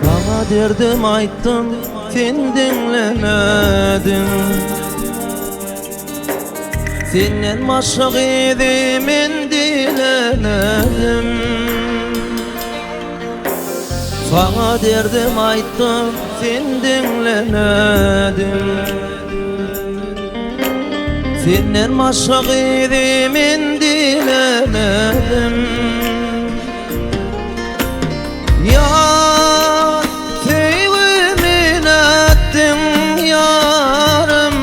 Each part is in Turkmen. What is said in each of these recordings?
Saňa derdim aýtdym, sen diňlemediň. Senden başga gyzy men dilemedim. Saňa derdim aýtdym, sen diňlemediň. Senden başga gyzy men dilemedim. Ýar, söýgümi nätdiň ýarym?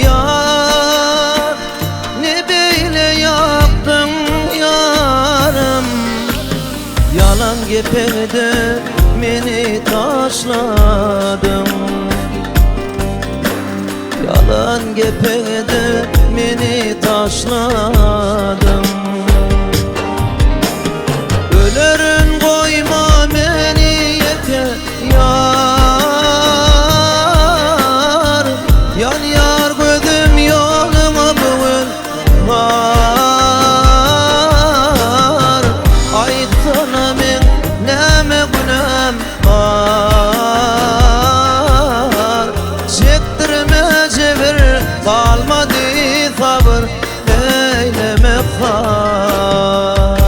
Ýar, ne beýle ýakdyň ýarym? Ýalan gepe edip meni taşladyň. Ýalan gepe edip meni taşladyň. Ölerin goýma meni ýeke ýar. Ýanýar gözüm ýoluňa bu gün bar. Aýtsana meň näme günäm bar. Çekdirme jebir galmady sabyr eýleme har.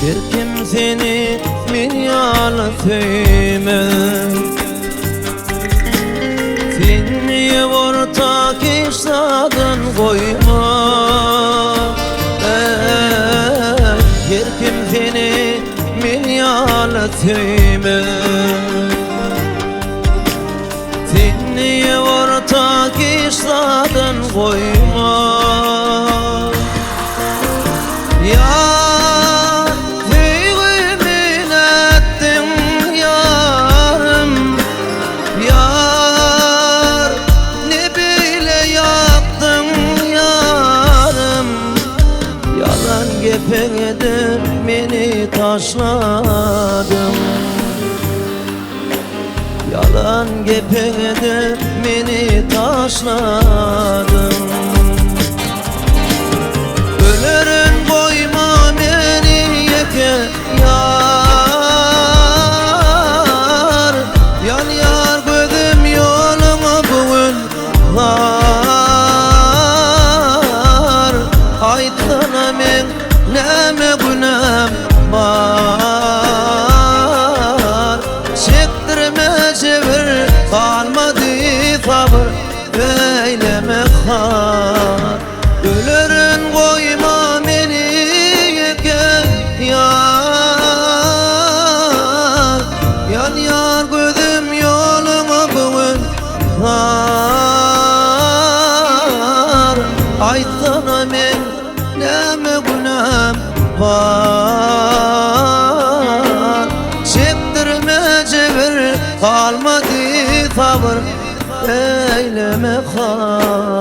Her kim seni men ýaly söýmez. Sen niye orta hiç zadyn goýma. Ey, her kim seni men ýaly söýmez. Sen niye orta hiç zadyn goýma. Ýar, söýgümi nätdiň ýarym? Ýar, ne beýle ýakdyň ýarym? Ýalan gepe edip meni taşladyň. Ýalan gepe edip meni taşladyň. Ölerin goýma meni ýeke ýar. Ýanýar gözüm ýoluňa bu gün zar. Aýtsana meň näme günäm bar. Çekdirme jebir galmady sabyr eýleme har. Ölerin goýma meni ýeke ýar. Ýanýar gözüm ýoluňa bu gün zar. Aýtsana meň näme günäm bar. Çekdirme jebir galmady sabyr eýleme har.